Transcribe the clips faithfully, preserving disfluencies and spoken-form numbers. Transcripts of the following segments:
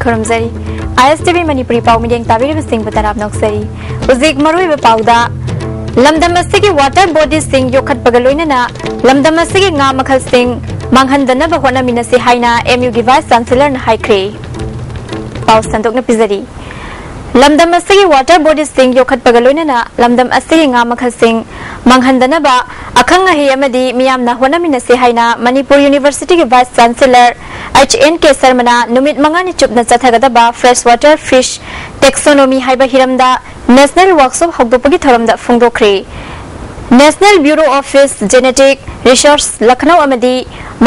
ꯈꯨꯔꯨꯝꯖꯔꯤ꯫ ꯑꯥꯏ ꯑꯦꯁ T V Manipuri ꯄꯥꯎ ꯃꯤꯠꯌꯦꯡ ꯇꯥꯕꯤꯔꯤꯕꯁꯤꯡꯕꯨ ꯇꯔꯥꯝꯅ ꯑꯣꯛꯆꯔꯤ꯫ ꯍꯧꯖꯤꯛ ꯃꯔꯨꯑꯣꯏꯕ ꯄꯥꯎꯗ, ꯂꯝꯗꯝ ꯑꯁꯤꯒꯤ water bodiesꯁꯤꯡ ꯌꯣꯛꯈꯠꯄꯒ ꯂꯣꯏꯅꯅ ꯂꯝꯗꯝ ꯑꯁꯤꯒꯤ ꯉꯥ ꯃꯈꯜꯁꯤꯡ ꯃꯥꯡꯍꯟꯗꯅꯕ ꯍꯣꯠꯅꯃꯤꯟꯅꯁꯤ ꯍꯥꯏꯅ ꯑꯦꯝ ꯌꯨꯒꯤ vice chancellorꯅ ꯍꯥꯏꯈ꯭ꯔꯦ꯫ ꯄꯥꯎ ꯁꯟꯗꯣꯛꯅ ꯄꯤꯖꯔꯤ꯫ ꯂꯝꯗꯝ ꯑꯁꯤꯒꯤ water bodiesꯁꯤꯡ ꯌꯣꯛꯈꯠꯄꯒ ꯂꯣꯏꯅꯅ ꯂꯝꯗꯝ ꯑꯁꯤꯒꯤ ꯉꯥ ꯃꯈꯜꯁꯤꯡ ꯃꯥꯡꯍꯟꯗꯅꯕ ꯑꯈꯪ ꯑꯍꯩ ꯑꯃꯗꯤ ꯃꯤꯌꯥꯝꯅ ꯍꯣꯠꯅꯃꯤꯟꯅꯁꯤ ꯍꯥꯏꯅ ꯃꯅꯤꯄꯨꯔ ꯌꯨꯅꯤꯚꯔꯁꯤꯇꯤꯒꯤ vice chancellor H N K ꯁꯔꯃꯅ ꯅꯨꯃꯤꯠ ꯃꯉꯥꯅꯤ ꯆꯨꯞꯅ ꯆꯠꯊꯒꯗꯕ fresh water fish taxonomy ꯍꯥꯏꯕ ꯍꯤꯔꯝꯗ national workshop ꯍꯧꯗꯣꯛꯄꯒꯤ ꯊꯧꯔꯝꯗ ꯐꯣꯡꯗꯣꯛꯈ꯭ꯔꯦ꯫ National Bureau of Fish Genetic Research Lucknow ꯑꯃꯗꯤ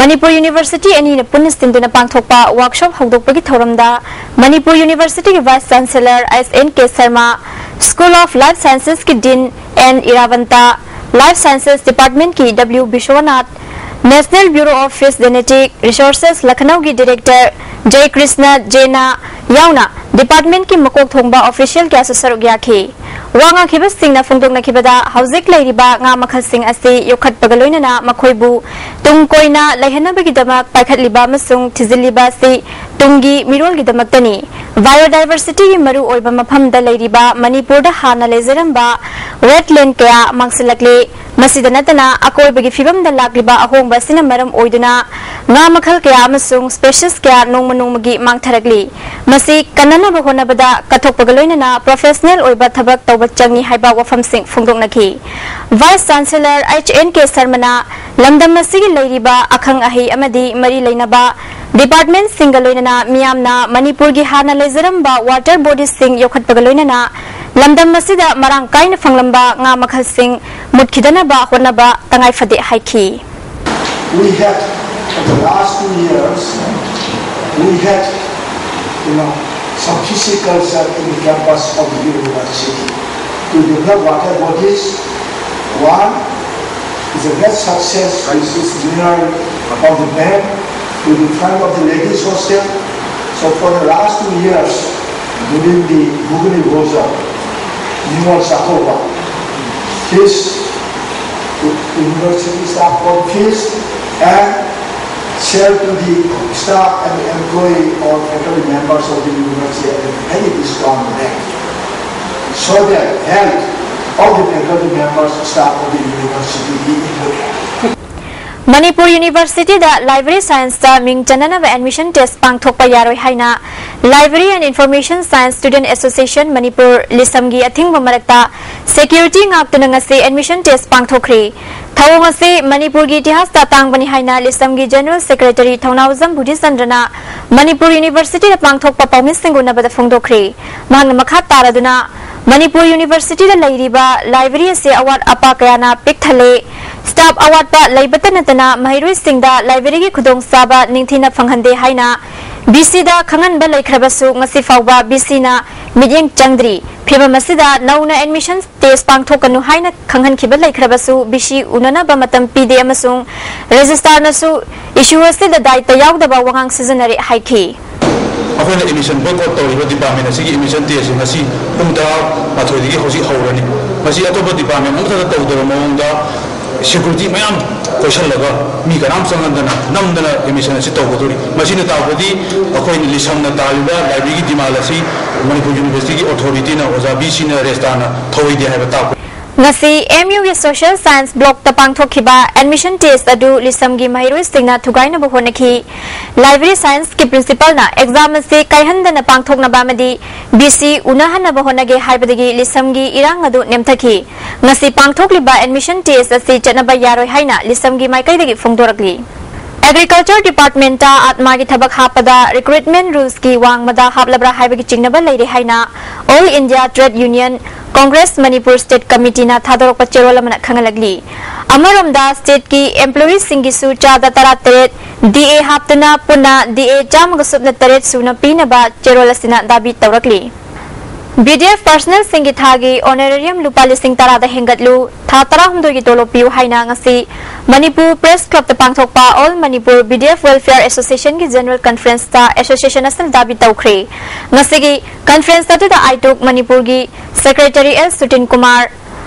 ꯃꯅꯤꯄꯨꯔ ꯌꯨꯅꯤꯚꯔꯁꯤꯇꯤ ꯑꯅꯤꯅ ꯄꯨꯟꯅ ꯁꯤꯟꯗꯨꯅ ꯄꯥꯡꯊꯣꯛꯄ workshop ꯍꯧꯗꯣꯛꯄꯒꯤ ꯊꯧꯔꯝꯗ ꯃꯅꯤꯄꯨꯔ ꯌꯨꯅꯤꯚꯔꯁꯤꯇꯤꯒꯤ vice chancellor H N K Sarma, School of Life Sciencesꯀꯤ dean N Irabanta, Life Sciences departmentꯀꯤ W Biswanath, National Bureau of Fish Genetic Resources ꯂꯈꯅꯧꯒꯤ director ꯖꯌꯀ꯭ꯔꯤꯁꯅ ꯖꯦꯅ ꯌꯥꯎꯅ departmentꯀꯤ ꯃꯀꯣꯛ ꯊꯣꯡꯕ official ꯀꯌꯥꯁꯨ ꯁꯔꯨꯛ ꯌꯥꯈꯤ꯫ ꯋꯥ ꯉꯥꯡꯈꯤꯕꯁꯤꯡꯅ ꯐꯣꯡꯗꯣꯛꯅꯈꯤꯕꯗ, ꯍꯧꯖꯤꯛ ꯂꯩꯔꯤꯕ ꯉꯥ ꯃꯈꯜꯁꯤꯡ ꯑꯁꯤ ꯌꯣꯛꯈꯠꯄꯒ ꯂꯣꯏꯅꯅ ꯃꯈꯣꯏꯕꯨ ꯇꯨꯡ ꯀꯣꯏꯅ ꯂꯩꯍꯟꯅꯕꯒꯤꯗꯃꯛ ꯄꯥꯏꯈꯠꯂꯤꯕ ꯑꯃꯁꯨꯡ ꯊꯤꯖꯤꯜꯂꯤꯕ ꯑꯁꯤ ꯇꯨꯡꯒꯤ ꯃꯤꯔꯣꯜꯒꯤꯗꯃꯛꯇꯅꯤ꯫ Biodiversityꯒꯤ ꯃꯔꯨ ꯑꯣꯏꯕ ꯃꯐꯝꯗ ꯂꯩꯔꯤꯕ ꯃꯅꯤꯄꯨꯔꯗ ꯍꯥꯟꯅ ꯂꯩꯖꯔꯝꯕ wetland ꯀꯌꯥ ꯃꯥꯡꯁꯤꯜꯂꯛꯂꯦ꯫ ꯃꯁꯤꯗ ꯅꯠꯇꯅ ꯑꯀꯣꯏꯕꯒꯤ ꯐꯤꯕꯝꯗ ꯂꯥꯛꯂꯤꯕ ꯑꯍꯣꯡꯕ ꯑꯁꯤꯅ ꯃꯔꯝ ꯑꯣꯏꯗꯨꯅ ꯉꯥ ꯃꯈꯜ ꯀꯌꯥ ꯑꯃꯁꯨꯡ species ꯀꯌꯥ ꯅꯣꯡꯃ ꯅꯣꯡꯃꯒꯤ ꯃꯥꯡꯊꯔꯛꯂꯤ꯫ ꯃꯁꯤ ꯀꯟꯅꯅꯕ ꯍꯣꯠꯅꯕꯗ ꯀꯠꯊꯣꯛꯄꯒ ꯂꯣꯏꯅꯅ professional ꯑꯣꯏꯕ ꯊꯕꯛ ꯇꯧꯕ ꯆꯪꯏ ꯍꯥꯏꯕ ꯋꯥꯐꯝꯁꯤꯡ ꯐꯣꯡꯗꯣꯛꯅꯈꯤ꯫ Vice Chancellor H N K ꯁꯔꯃꯅ ꯂꯝꯗꯝ ꯑꯁꯤꯒꯤ ꯂꯩꯔꯤꯕ ꯑꯈꯪ ꯑꯍꯩ ꯑꯃꯗꯤ ꯃꯔꯤ ꯂꯩꯅꯕ departmentꯁꯤꯡꯒ ꯂꯣꯏꯅꯅ ꯃꯤꯌꯥꯝꯅ ꯃꯅꯤꯄꯨꯔꯒꯤ ꯍꯥꯟꯅ ꯂꯩꯖꯔꯝꯕ water bodiesꯁꯤꯡ ꯌꯣꯛꯈꯠꯄꯒ ꯂꯣꯏꯅꯅ ꯂꯝꯗꯝ ꯑꯁꯤꯗ ꯃꯔꯥꯡ ꯀꯥꯏꯅ ꯐꯪꯂꯝꯕ ꯉꯥ ꯃꯈꯜꯁꯤꯡ ꯃꯨꯠꯈꯤꯗꯅꯕ ꯍꯣꯠꯅꯕ ꯇꯉꯥꯏ ꯐꯗꯦ ꯍꯥꯏꯈꯤ꯫ We had, for the last two years, we had, you know, some fishery culture in the campus of the university to develop water bodies. One is a great success, which is near of the bank, in front of the ladies hostel. So for the last two years, during the Buguni Boza, New World Sakova, this university staff called fish and Sell to the staff and employee or faculty members of the university at a very discount rate, so that health of the faculty members, staff of the university be in good health. Manipur ꯌꯨꯅꯤꯚꯔꯁꯤꯇꯤꯗ library ꯁꯥꯏꯟꯁꯇ ꯃꯤꯡ ꯆꯟꯅꯅꯕ admission test ꯄꯥꯡꯊꯣꯛꯄ ꯌꯥꯔꯣꯏ ꯍꯥꯏꯅ Library and Information Science Student Association Manipur ꯂꯤꯁꯝꯒꯤ ꯑꯊꯤꯡꯕ ꯃꯔꯛꯇ security ꯉꯥꯛꯇꯨꯅ ꯉꯁꯤ ꯑꯦꯗꯃꯤꯁꯟ ꯇꯦꯁ ꯄꯥꯡꯊꯣꯛꯈ꯭ꯔꯤ꯫ ꯊꯧꯑꯣꯡ ꯑꯁꯤ ꯃꯅꯤꯄꯨꯔꯒꯤ ꯏꯇꯤꯍꯥꯁꯇ ꯑꯇꯥꯡꯕꯅꯤ ꯍꯥꯏꯅ ꯂꯤꯁꯝꯒꯤ ꯖꯦꯅꯔꯦꯜ ꯁꯦꯀ꯭ꯔꯦꯇꯔꯤ ꯊꯧꯅꯥꯎꯖꯝ ꯕꯨꯙꯤꯆꯟꯗ꯭ꯔꯅ ꯃꯅꯤꯄꯨꯔ ꯌꯨꯅꯤꯚꯔꯁꯤꯇꯤꯗ ꯄꯥꯡꯊꯣꯛꯄ ꯄꯥꯎꯃꯤꯁꯤꯡ ꯎꯅꯕꯗ ꯐꯣꯡꯗꯣꯛꯈ꯭ꯔꯤ꯫ ꯃꯍꯥꯛꯅ ꯃꯈꯥ ꯇꯥꯔꯗꯨꯅ ꯃꯅꯤꯄꯨꯔ ꯌꯨꯅꯤꯚꯔꯁꯤꯇꯤꯗ ꯂꯩꯔꯤꯕ ꯂꯥꯏꯕ꯭ꯔꯦꯔꯤ ꯑꯁꯤ ꯑꯋꯥꯠ ꯑꯄꯥ ꯀꯌꯥꯅ ꯄꯤꯛ ꯊꯜꯂꯦ꯫ ꯁ꯭ꯇꯥꯐ ꯑꯋꯥꯠꯄ ꯂꯩꯕꯇ ꯅꯠꯇꯅ ꯃꯍꯩꯔꯣꯏꯁꯤꯡꯗ ꯂꯥꯏꯕ꯭ꯔꯦꯔꯤꯒꯤ ꯈꯨꯗꯣꯡꯆꯥꯕ ꯅꯤꯡꯊꯤꯅ ꯐꯪꯍꯟꯗꯦ ꯍꯥꯏꯅ ꯕꯤ ꯁꯤꯗ ꯈꯪꯍꯟꯕ ꯂꯩꯈ꯭ꯔꯕꯁꯨ ꯉꯁꯤ ꯐꯥꯎꯕ ꯕꯤ ꯁꯤꯅ ꯃꯤꯠꯌꯦꯡ ꯆꯪꯗ꯭ꯔꯤ꯫ ꯐꯤꯚꯝ ꯑꯁꯤꯗ ꯅꯧꯅ ꯑꯦꯗꯃꯤꯁꯟ ꯇꯦꯁ ꯄꯥꯡꯊꯣꯛꯀꯅꯨ ꯍꯥꯏꯅ ꯈꯪꯍꯟꯈꯤꯕ ꯂꯩꯈ꯭ꯔꯕꯁꯨ ꯕꯤ ꯁꯤ ꯎꯅꯅꯕ ꯃꯇꯝ ꯄꯤꯗꯦ ꯑꯃꯁꯨꯡ ꯔꯦꯖꯤꯁꯇ꯭ꯔꯥꯔꯅꯁꯨ ꯏꯁꯨ ꯑꯁꯤꯗ ꯗꯥꯏꯇ ꯌꯥꯎꯗꯕ ꯋꯥꯉꯥꯡ ꯁꯤꯖꯤꯟꯅꯔꯦ ꯍꯥꯏꯈꯤ꯫ ꯑꯩꯈꯣꯏꯅ ꯑꯦꯗꯃꯤꯁꯟ ꯕꯣꯏꯀꯣꯠ ꯇꯧꯔꯤꯕ ꯗꯤꯄꯥꯔꯠꯃꯦꯟ ꯑꯁꯤꯒꯤ ꯑꯦꯗꯃꯤꯁꯟ ꯇꯦꯁꯁꯦ ꯉꯁꯤ ꯄꯨꯡ ꯇꯔꯥꯃꯥꯊꯣꯏꯗꯒꯤ ꯍꯧꯖꯤꯛ ꯍꯧꯔꯅꯤ꯫ ꯃꯁꯤ ꯑꯇꯣꯞꯄ ꯗꯤꯄꯥꯔꯠꯃꯦꯟ ꯑꯃꯠꯇꯗ ꯇꯧꯗꯕ ꯃꯑꯣꯡꯗ ꯁꯦꯀ꯭ꯌꯨꯔꯤꯇꯤ ꯃꯌꯥꯝ ꯀꯣꯏꯁꯜꯂꯒ ꯃꯤ ꯀꯅꯥꯝ ꯆꯪꯍꯟꯗꯅ ꯅꯝꯗꯅ ꯑꯦꯗꯃꯤꯁꯟ ꯑꯁꯤ ꯇꯧꯒꯗꯧꯔꯤ꯫ ꯃꯁꯤꯅ ꯇꯥꯛꯄꯗꯤ ꯑꯩꯈꯣꯏꯅ ꯂꯤꯁꯝꯅ ꯇꯥꯜꯂꯤꯕ ꯂꯥꯏꯕ꯭ꯔꯦꯔꯤꯒꯤ ꯗꯤꯃꯥꯟ ꯑꯁꯤ ꯃꯅꯤꯄꯨꯔ ꯌꯨꯅꯤꯚꯔꯁꯤꯇꯤꯒꯤ ꯑꯣꯊꯣꯔꯤꯇꯤꯅ, ꯑꯣꯖꯥ ꯕꯤ ꯁꯤꯅ, ꯔꯦꯖꯤꯁꯇ꯭ꯔꯥꯔꯅ ꯊꯧꯑꯣꯏꯗꯦ ꯍꯥꯏꯕ ꯇꯥꯛꯄ꯫ ꯉꯁꯤ ꯑꯦꯝ ꯌꯨꯒꯤ ꯁꯣꯁꯤꯌꯦꯜ ꯁꯥꯏꯟꯁ ꯕ꯭ꯂꯣꯛꯇ ꯄꯥꯡꯊꯣꯛꯈꯤꯕ ꯑꯦꯗꯃꯤꯁꯟ ꯇꯦꯁ ꯑꯗꯨ ꯂꯤꯁꯝꯒꯤ ꯃꯍꯩꯔꯣꯏꯁꯤꯡꯅ ꯊꯨꯒꯥꯏꯅꯕ ꯍꯣꯠꯅꯈꯤ꯫ ꯂꯥꯏꯕ꯭ꯔꯦꯔꯤ ꯁꯥꯏꯟꯁꯀꯤ ꯄ꯭ꯔꯤꯟꯁꯤꯄꯥꯜꯅ ꯑꯦꯛꯖꯥꯝ ꯑꯁꯤ ꯀꯥꯏꯍꯟꯗꯅ ꯄꯥꯡꯊꯣꯛꯅꯕ ꯑꯃꯗꯤ ꯕꯤ ꯁꯤ ꯎꯅꯍꯟꯅꯕ ꯍꯣꯠꯅꯒꯦ ꯍꯥꯏꯕꯗꯒꯤ ꯂꯤꯁꯝꯒꯤ ꯏꯔꯥꯡ ꯑꯗꯨ ꯅꯦꯝꯊꯈꯤ꯫ ꯉꯁꯤ ꯄꯥꯡꯊꯣꯛꯂꯤꯕ ꯑꯦꯗꯃꯤꯁꯟ ꯇꯦꯁ ꯑꯁꯤ ꯆꯠꯅꯕ ꯌꯥꯔꯣꯏ ꯍꯥꯏꯅ ꯂꯤꯁꯝꯒꯤ ꯃꯥꯏꯀꯩꯗꯒꯤ ꯐꯣꯡꯗꯣꯔꯛꯂꯤ꯫ ꯑꯦꯒ꯭ꯔꯤꯀꯜꯆꯔ ꯗꯤꯄꯥꯔꯠꯃꯦꯟꯇ ꯑꯥꯠꯃꯥꯒꯤ ꯊꯕꯛ ꯍꯥꯞꯄꯗ ꯔꯤꯀ꯭ꯔꯨꯠꯃꯦꯟ ꯔꯨꯜꯁꯀꯤ ꯋꯥꯡꯃꯗ ꯍꯥꯞꯂꯕ꯭ꯔꯥ ꯍꯥꯏꯕꯒꯤ ꯆꯤꯡꯅꯕ ꯂꯩꯔꯦ ꯍꯥꯏꯅ all India trade union congress Manipur state ꯀꯃꯤꯇꯤꯅ ꯊꯥꯗꯣꯔꯛꯄ ꯆꯦꯔꯣꯜ ꯑꯃꯅ ꯈꯪꯍꯜꯂꯛꯂꯤ꯫ ꯑꯃꯔꯣꯝꯗ ꯁ꯭ꯇꯦꯠꯀꯤ ꯑꯦꯝꯄ꯭ꯂꯣꯌꯤꯁꯤꯡꯒꯤꯁꯨ ꯆꯥꯗ ꯇꯔꯥꯇꯔꯦꯠ ꯗꯤ ꯑꯦ ꯍꯥꯞꯇꯨꯅ ꯄꯨꯟꯅ ꯗꯤ ꯑꯦ ꯆꯥꯝꯃꯒ ꯁꯨꯞꯅ ꯇꯔꯦꯠ ꯁꯨꯅ ꯄꯤꯅꯕ ꯆꯦꯔꯣꯜ ꯑꯁꯤꯅ ꯗꯥꯕꯤ ꯇꯧꯔꯛꯂꯤ꯫ ꯕꯤ ꯗꯤ ꯑꯦꯐ ꯄꯔꯁꯅꯦꯜꯁꯤꯡꯒꯤ ꯊꯥꯒꯤ ꯑꯣꯅꯔꯦꯔꯤꯌꯝ ꯂꯨꯄꯥ ꯂꯤꯁꯤꯡ ꯇꯔꯥꯗ ꯍꯦꯟꯒꯠꯂꯨ, ꯊꯥ ꯇꯔꯥꯍꯨꯝꯗꯣꯏꯒꯤ ꯇꯣꯂꯣꯞ ꯄꯤꯌꯨ ꯍꯥꯏꯅ ꯉꯁꯤ ꯃꯅꯤꯄꯨꯔ ꯄ꯭ꯔꯦꯁ ꯀ꯭ꯂꯕꯇ ꯄꯥꯡꯊꯣꯛꯄ all Manipur B D F welfare ꯑꯦꯁꯣꯁꯤꯌꯦꯁꯟꯒꯤ ꯖꯦꯅꯔꯦꯜ ꯀꯟꯐꯔꯦꯟꯁꯇ ꯑꯦꯁꯣꯁꯤꯌꯦꯁꯟ ꯑꯁꯤꯅ ꯗꯥꯕꯤ ꯇꯧꯈ꯭ꯔꯦ꯫ ꯉꯁꯤꯒꯤ ꯀꯟꯐꯔꯦꯟꯁ ꯑꯗꯨꯗ ꯑꯥꯏꯇꯨꯛ ꯃꯅꯤꯄꯨꯔꯒꯤ ꯁꯦꯀ꯭ꯔꯦꯇꯔꯤ ꯑꯦꯜ ꯁꯨꯇꯤꯟ ꯀꯨꯃꯥꯔ,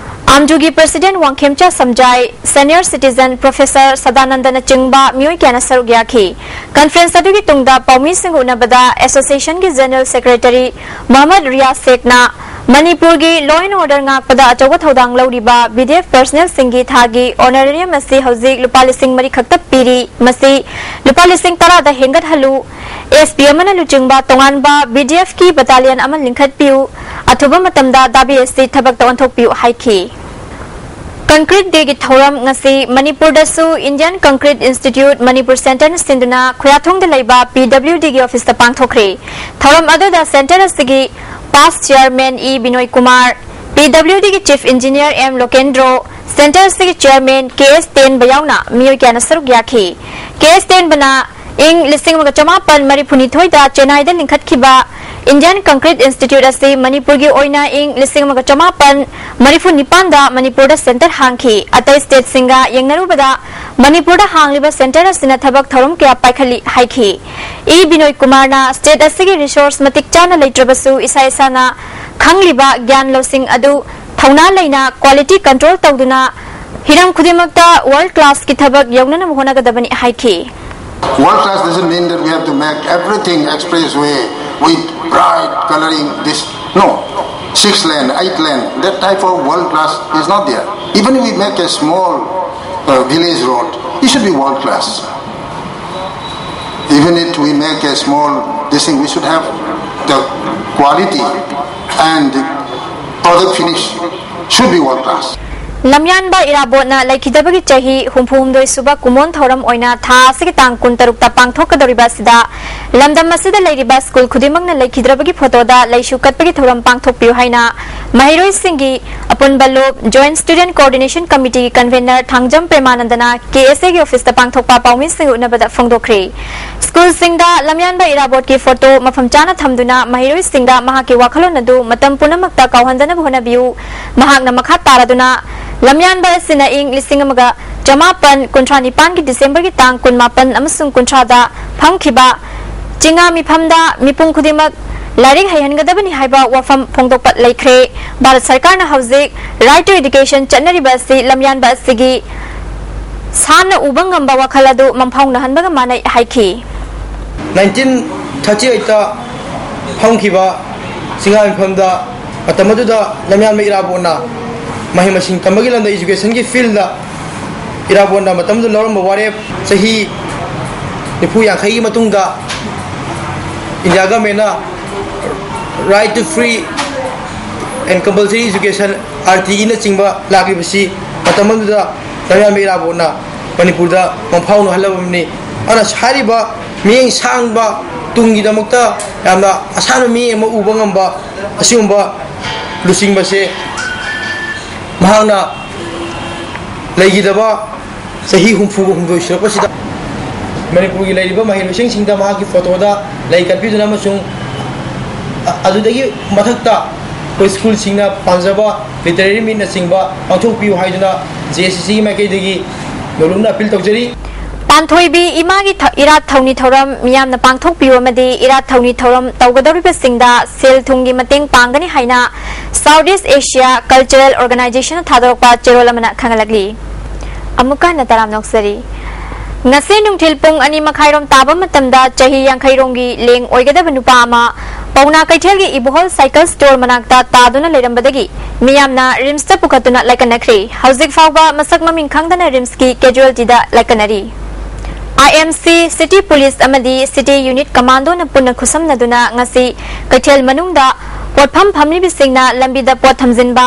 ꯑꯥꯝꯖꯨꯒꯤ President Wangkhemcha Samjai, Senior Citizen Professor ꯁꯗꯥꯅꯟꯗꯅꯆꯤꯡꯕ ꯃꯤꯑꯣꯏ ꯀꯌꯥꯅ ꯁꯔꯨꯛ ꯌꯥꯈꯤ꯫ Conference ꯑꯗꯨꯒꯤ ꯇꯨꯡꯗ ꯄꯥꯎꯃꯤꯁꯤꯡꯒ ꯎꯅꯕꯗ Association ꯒꯤ General Secretary ꯃꯣꯍꯝꯃꯗ ꯔꯤꯌꯥꯖ ꯁꯦꯈꯅ ꯃꯅꯤꯄꯨꯔꯒꯤ law and order ꯉꯥꯛꯄꯗ ꯑꯆꯧꯕ ꯊꯧꯗꯥꯡ ꯂꯧꯔꯤꯕ B D F personnel ꯁꯤꯡꯒꯤ ꯊꯥꯒꯤ honorarium ꯑꯁꯤ ꯍꯧꯖꯤꯛ ꯂꯨꯄꯥ ꯂꯤꯁꯤꯡ ꯃꯔꯤ ꯈꯛꯇ ꯄꯤꯔꯤ, ꯃꯁꯤ ꯂꯨꯄꯥ ꯂꯤꯁꯤꯡ ꯇꯔꯥꯗ ꯍꯦꯟꯒꯠꯍꯜꯂꯨ, S P ꯑꯃꯅ ꯂꯨꯆꯤꯡꯕ ꯇꯣꯉꯥꯟꯕ B D F ꯀꯤ battalion ꯑꯃ ꯂꯤꯡꯈꯠꯄꯤꯌꯨ, ꯑꯊꯨꯕ ꯃꯇꯝꯗ ꯗꯥꯕꯤ ꯑꯁꯤ ꯊꯕꯛꯇ ꯑꯣꯟꯊꯣꯛꯄꯤꯌꯨ ꯍꯥꯏꯈꯤ꯫ Concrete Day ꯒꯤ ꯊꯧꯔꯝ ꯉꯁꯤ ꯃꯅꯤꯄꯨꯔꯗꯁꯨ Indian Concrete Institute Manipur Center ꯅ ꯁꯤꯟꯗꯨꯅ ꯈꯨꯌꯥꯊꯣꯡꯗ ꯂꯩꯕ P W D ꯒꯤ office ꯇ ꯄꯥꯡꯊꯣꯛꯈ꯭ꯔꯦ꯫ ꯊꯧꯔꯝ ꯑꯗꯨꯗ center ꯑꯁꯤꯒꯤ past chairman E ꯕꯤꯅꯣꯏ Kumar, P W D ꯒꯤ Chief Engineer M ꯂꯣꯀꯦꯟꯗ꯭ꯔꯣ, center ꯑꯁꯤꯒꯤ chairman K S ꯇꯦꯟꯕ ꯌꯥꯎꯅ ꯃꯤꯑꯣꯏ ꯀꯌꯥꯅ ꯁꯔꯨꯛ ꯌꯥꯈꯤ꯫ K S ꯇꯦꯟꯕꯅ ꯏꯪ ꯂꯤꯁꯤꯡ ꯑꯃꯒ ꯆꯃꯥꯄꯟ ꯃꯔꯤꯐꯨ ꯅꯤꯊꯣꯏꯗ ꯆꯦꯟꯅꯥꯏꯗ ꯂꯤꯡꯈꯠꯈꯤꯕ Indian Concrete Institute ꯑꯁꯤ ꯃꯅꯤꯄꯨꯔꯒꯤ ꯑꯣꯏꯅ ꯏꯪ ꯂꯤꯁꯤꯡ ꯑꯃꯒ ꯆꯃꯥꯄꯟ ꯃꯔꯤꯐꯨ ꯅꯤꯄꯥꯟꯗ ꯃꯅꯤꯄꯨꯔꯗ center ꯍꯥꯡꯈꯤ꯫ ꯑꯇꯩ state ꯁꯤꯡꯒ ꯌꯦꯡꯅꯔꯨꯕꯗ ꯃꯅꯤꯄꯨꯔꯗ ꯍꯥꯡꯂꯤꯕ center ꯑꯁꯤꯅ ꯊꯕꯛ ꯊꯧꯔꯝ ꯀꯌꯥ ꯄꯥꯏꯈꯠꯂꯤ ꯍꯥꯏꯈꯤ꯫ E ꯕꯤꯅꯣꯏ ꯀꯨꯃꯥꯔꯅ state ꯑꯁꯤꯒꯤ resource ꯃꯇꯤꯛ ꯆꯥꯅ ꯂꯩꯇ꯭ꯔꯕꯁꯨ ꯏꯁꯥ ꯏꯁꯥꯅ ꯈꯪꯂꯤꯕ ꯒ꯭ꯌꯥꯟ ꯂꯧꯁꯤꯡ ꯑꯗꯨ ꯊꯧꯅꯥ ꯂꯩꯅ quality control ꯇꯧꯗꯨꯅ ꯍꯤꯔꯝ ꯈꯨꯗꯤꯡꯃꯛꯇ world class ꯀꯤ ꯊꯕꯛ ꯌꯧꯅꯅꯕ ꯍꯣꯠꯅꯒꯗꯕꯅꯤ ꯍꯥꯏꯈꯤ꯫ World class doesn't mean that we have to make everything expressway with bright coloring. This no, six lane, eight lane. That type of world class is not there. Even if we make a small uh, village road, it should be world class. Even if we make a small this thing, we should have the quality and the product finish should be world class. ꯂꯝꯌꯥꯟꯕ ꯏꯔꯥꯕꯣꯠꯅ ꯂꯩꯈꯤꯗꯕꯒꯤ ꯆꯍꯤ ꯍꯨꯝꯐꯨ ꯍꯨꯝꯗꯣꯏ ꯁꯨꯕ ꯀꯨꯃꯣꯟ ꯊꯧꯔꯝ ꯑꯣꯏꯅ ꯊꯥ ꯑꯁꯤꯒꯤ ꯇꯥꯡ ꯀꯨꯟꯇꯔꯨꯛꯇ ꯄꯥꯡꯊꯣꯛꯀꯗꯧꯔꯤꯕ ꯑꯁꯤꯗ ꯂꯝꯗꯝ ꯑꯁꯤꯗ ꯂꯩꯔꯤꯕ ꯁ꯭ꯀꯨꯜ ꯈꯨꯗꯤꯡꯃꯛꯅ ꯂꯩꯈꯤꯗ꯭ꯔꯕꯒꯤ ꯐꯣꯇꯣꯗ ꯂꯩꯁꯨ ꯀꯠꯄꯒꯤ ꯊꯧꯔꯝ ꯄꯥꯡꯊꯣꯛꯄꯤꯌꯨ ꯍꯥꯏꯅ ꯃꯍꯩꯔꯣꯏꯁꯤꯡꯒꯤ ꯑꯄꯨꯟꯕ ꯂꯨꯞ Joint Student Coordination Committee ꯒꯤ convener Thangjam ꯄ꯭ꯔꯦꯃꯥꯅꯟꯗꯅ K S A ꯒꯤ office ꯇ ꯄꯥꯡꯊꯣꯛꯄ ꯄꯥꯎꯃꯤꯁꯤꯡꯒ ꯎꯅꯕꯗ ꯐꯣꯡꯗꯣꯛꯈ꯭ꯔꯦ꯫ ꯁ꯭ꯀꯨꯜꯁꯤꯡꯗ ꯂꯝꯌꯥꯟꯕ ꯏꯔꯥꯕꯣꯠꯀꯤ ꯐꯣꯇꯣ ꯃꯐꯝ ꯆꯥꯅ ꯊꯝꯗꯨꯅ ꯃꯍꯩꯔꯣꯏꯁꯤꯡꯗ ꯃꯍꯥꯛꯀꯤ ꯋꯥꯈꯜꯂꯣꯟ ꯑꯗꯨ ꯃꯇꯝ ꯄꯨꯝꯅꯃꯛꯇ ꯀꯥꯎꯍꯟꯗꯅꯕ ꯍꯣꯠꯅꯕꯤꯌꯨ꯫ ꯃꯍꯥꯛꯅ ꯃꯈꯥ ꯇꯥꯔꯗꯨꯅ ꯂꯝꯌꯥꯟꯕ ꯑꯁꯤꯅ ꯏꯪ ꯂꯤꯁꯤꯡ ꯑꯃꯒ ꯆꯃꯥꯄꯟ ꯀꯨꯟꯊ꯭ꯔꯥ ꯅꯤꯄꯥꯟꯒꯤ ꯗꯤꯁꯦꯝꯕꯔꯒꯤ ꯇꯥꯡ ꯀꯨꯟꯃꯥꯄꯟ ꯑꯃꯁꯨꯡ ꯀꯨꯟꯊ꯭ꯔꯥꯗ ꯐꯝꯈꯤꯕ ꯆꯤꯉꯥ ꯃꯤꯐꯝꯗ ꯃꯤꯄꯨꯝ ꯈꯨꯗꯤꯡꯃꯛ ꯂꯥꯏꯔꯤꯛ ꯍꯩꯍꯟꯒꯗꯕꯅꯤ ꯍꯥꯏꯕ ꯋꯥꯐꯝ ꯐꯣꯡꯗꯣꯛꯄ ꯂꯩꯈ꯭ꯔꯦ꯫ ꯚꯥꯔꯠ ꯁꯔꯀꯥꯔꯅ ꯍꯧꯖꯤꯛ Right to Education ꯆꯠꯅꯔꯤꯕ ꯑꯁꯤ ꯂꯝꯌꯥꯟꯕ ꯑꯁꯤꯒꯤ ꯁꯥꯟꯅ ꯎꯕ ꯉꯝꯕ ꯋꯥꯈꯜ ꯑꯗꯨ ꯃꯪꯐꯥꯎꯅꯍꯟꯕꯒ ꯃꯥꯟꯅꯩ ꯍꯥꯏꯈꯤ꯫ ꯅꯥꯏꯟꯇꯤꯟ ꯊꯥꯔꯇꯤ ꯑꯩꯠꯇ ꯐꯝꯈꯤꯕ ꯆꯤꯡꯉꯥ ꯃꯤꯐꯝꯗ ꯃꯇꯝ ꯑꯗꯨꯗ ꯂꯝꯌꯥꯟꯕ ꯏꯔꯥꯕꯣꯠꯅ ꯃꯍꯩ ꯃꯁꯤꯡ ꯇꯝꯕꯒꯤ ꯂꯝꯗ educationꯒꯤ fieldꯗ ꯏꯔꯥꯕꯣꯠꯅ ꯃꯇꯝꯗꯨꯗ ꯂꯧꯔꯝꯕ ꯋꯥꯔꯦꯞ ꯆꯍꯤ ꯅꯤꯐꯨ ꯌꯥꯡꯈꯩꯒꯤ ꯃꯇꯨꯡꯗ India governmentꯅ Right to Free and Compulsory Education, RTEꯅꯆꯤꯡꯕ ꯂꯥꯛꯂꯤꯕꯁꯤ ꯃꯇꯝ ꯑꯗꯨꯗ ꯂꯝꯌꯥꯟꯕ ꯏꯔꯥꯕꯣꯠꯅ ꯃꯅꯤꯄꯨꯔꯗ ꯃꯪꯐꯥꯎꯅꯍꯜꯂꯕꯅꯤ꯫ ꯑꯗꯨꯅ ꯍꯥꯏꯔꯤꯕ ꯃꯤꯠꯌꯦꯡ ꯁꯥꯡꯕ ꯇꯨꯡꯒꯤꯗꯃꯛꯇ ꯌꯥꯝꯅ ꯑꯁꯥꯡꯕ ꯃꯤꯠꯌꯦꯡ ꯑꯃ ꯎꯕ ꯉꯝꯕ ꯑꯁꯤꯒꯨꯝꯕ ꯂꯨꯆꯤꯡꯕꯁꯦ ꯃꯍꯥꯛꯅ ꯂꯩꯈꯤꯗꯕ ꯆꯍꯤ ꯍꯨꯝꯐꯨꯒ ꯍꯨꯝꯗꯣꯏ ꯁꯨꯔꯛꯄꯁꯤꯗ ꯃꯅꯤꯄꯨꯔꯒꯤ ꯂꯩꯔꯤꯕ ꯃꯍꯩꯔꯣꯏꯁꯤꯡꯁꯤꯡꯗ ꯃꯍꯥꯛꯀꯤ ꯐꯣꯇꯣꯗ ꯂꯩ ꯀꯠꯄꯤꯗꯨꯅ ꯑꯃꯁꯨꯡ ꯑ-, ꯑꯗꯨꯗꯒꯤ ꯃꯊꯛꯇ ꯑꯩꯈꯣꯏ ꯁ꯭ꯀꯨꯜꯁꯤꯡꯅ ꯄꯥꯝꯖꯕ literary meetꯅꯆꯤꯡꯕ ꯄꯥꯡꯊꯣꯛꯄꯤꯌꯨ ꯍꯥꯏꯗꯨꯅ JACCꯒꯤ ꯃꯥꯏꯀꯩꯗꯒꯤ ꯅꯣꯂꯨꯛꯅ appeal ꯇꯧꯖꯔꯤ꯫ ꯄꯥꯟꯊꯣꯏꯕꯤ ꯏꯃꯥꯒꯤ ꯊ-, ꯏꯔꯥꯠ ꯊꯧꯅꯤ ꯊꯧꯔꯝ ꯃꯤꯌꯥꯝꯅ ꯄꯥꯡꯊꯣꯛꯄꯤꯌꯨ ꯑꯃꯗꯤ ꯏꯔꯥꯠ ꯊꯧꯅꯤ ꯊꯧꯔꯝ ꯇꯧꯒꯗꯧꯔꯤꯕꯁꯤꯡꯗ ꯁꯦꯜ ꯊꯨꯝꯒꯤ ꯃꯇꯦꯡ ꯄꯥꯡꯒꯅꯤ ꯍꯥꯏꯅ South East Asia Cultural Organizationꯅ ꯊꯥꯗꯣꯔꯛꯄ ꯆꯦꯔꯣꯜ ꯑꯃꯅ ꯈꯪꯍꯜꯂꯛꯂꯤ꯫ ꯑꯃꯨꯛꯀ ꯍꯟꯅ ꯇꯔꯥꯝꯅ ꯑꯣꯛꯆꯔꯤ꯫ ꯉꯁꯤ ꯅꯨꯡꯊꯤꯜ ꯄꯨꯡ ꯑꯅꯤ ꯃꯈꯥꯏꯔꯣꯝ ꯇꯥꯕ ꯃꯇꯝꯗ ꯆꯍꯤ ꯌꯥꯡꯈꯩ ꯔꯣꯝꯒꯤ ꯂꯦꯡ ꯑꯣꯏꯒꯗꯕ ꯅꯨꯄꯥ ꯑꯃ ꯄꯥꯎꯅꯥ ꯀꯩꯊꯦꯜꯒꯤ ꯏꯕꯣꯍꯜ cycle store ꯃꯅꯥꯛꯇ ꯇꯥꯗꯨꯅ ꯂꯩꯔꯝꯕꯗꯒꯤ ꯃꯤꯌꯥꯝꯅ RIMSꯇ ꯄꯨꯈꯠꯇꯨꯅ ꯂꯥꯏꯀꯠꯅꯈ꯭ꯔꯦ꯫ ꯍꯧꯖꯤꯛ ꯐꯥꯎꯕ ꯃꯁꯛ ꯃꯃꯤꯡ ꯈꯪꯗꯅ RIMSꯀꯤ casualtyꯗ ꯂꯥꯏꯀꯠꯅꯔꯤ꯫ IMC, City Police ꯑꯃꯗꯤ City Unit Commandoꯅ ꯄꯨꯟꯅ ꯈꯨꯠꯁꯝꯅꯗꯨꯅ ꯉꯁꯤ ꯀꯩꯊꯦꯜ ꯃꯅꯨꯡꯗ ꯄꯣꯠꯐꯝ ꯐꯝꯂꯤꯕꯁꯤꯡꯅ ꯂꯝꯕꯤꯗ ꯄꯣꯠ ꯊꯝꯖꯤꯟꯕ,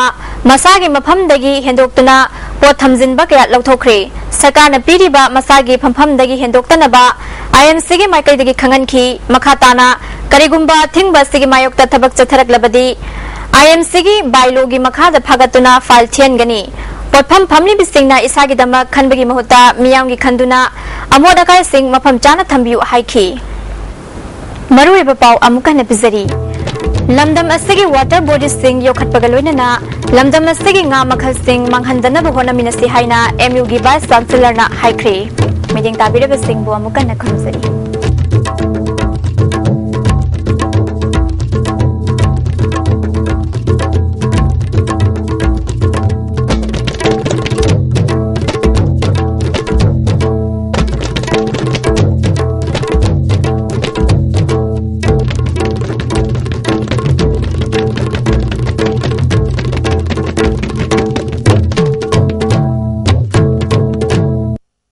ꯃꯁꯥꯒꯤ ꯃꯐꯝꯗꯒꯤ ꯍꯦꯟꯗꯣꯛꯇꯨꯅ ꯄꯣꯠ ꯊꯝꯖꯤꯟꯕ ꯀꯌꯥ ꯂꯧꯊꯣꯛꯈ꯭ꯔꯦ꯫ ꯁꯔꯀꯥꯔꯅ ꯄꯤꯔꯤꯕ ꯃꯁꯥꯒꯤ ꯐꯝꯐꯝꯗꯒꯤ ꯍꯦꯟꯗꯣꯛꯇꯅꯕ IMCꯒꯤ ꯃꯥꯏꯀꯩꯗꯒꯤ ꯈꯪꯍꯟꯈꯤ꯫ ꯃꯈꯥ ꯇꯥꯅ ꯀꯔꯤꯒꯨꯝꯕ ꯑꯊꯤꯡꯕ ꯑꯁꯤꯒꯤ ꯃꯥꯌꯣꯛꯇ ꯊꯕꯛ ꯆꯠꯊꯔꯛꯂꯕꯗꯤ IMCꯒꯤ bylawꯒꯤ ꯃꯈꯥꯗ ꯐꯥꯒꯠꯇꯨꯅ fine ꯊꯤꯍꯟꯒꯅꯤ꯫ ꯄꯣꯠꯐꯝ ꯐꯝꯂꯤꯕꯁꯤꯡꯅ ꯏꯁꯥꯒꯤꯗꯃꯛ ꯈꯟꯕꯒꯤ ꯃꯍꯨꯠꯇ ꯃꯤꯌꯥꯝꯒꯤ ꯈꯟꯗꯨꯅ ꯑꯃꯣꯠ ꯑꯀꯥꯏꯁꯤꯡ ꯃꯐꯝ ꯆꯥꯅ ꯊꯝꯕꯤꯌꯨ ꯍꯥꯏꯈꯤ꯫ ꯃꯔꯨꯑꯣꯏꯕ ꯄꯥꯎ ꯑꯃꯨꯛ ꯍꯟꯅ ꯄꯤꯖꯔꯤ꯫ ꯂꯝꯗꯝ ꯑꯁꯤꯒꯤ water bodyꯁꯤꯡ ꯌꯣꯛꯈꯠꯄꯒ ꯂꯣꯏꯅꯅ ꯂꯝꯗꯝ ꯑꯁꯤꯒꯤ ꯉꯥ ꯃꯈꯜꯁꯤꯡ ꯃꯥꯡꯍꯟꯗꯅꯕ ꯍꯣꯠꯅꯃꯤꯟꯅꯁꯤ ꯍꯥꯏꯅ MUꯒꯤ Vice Chancellorꯅ ꯍꯥꯏꯈ꯭ꯔꯦ꯫ ꯃꯤꯠꯌꯦꯡ ꯇꯥꯕꯤꯔꯕꯁꯤꯡꯕꯨ ꯑꯃꯨꯛ ꯍꯟꯅ ꯈꯨꯔꯨꯝꯖꯔꯤ꯫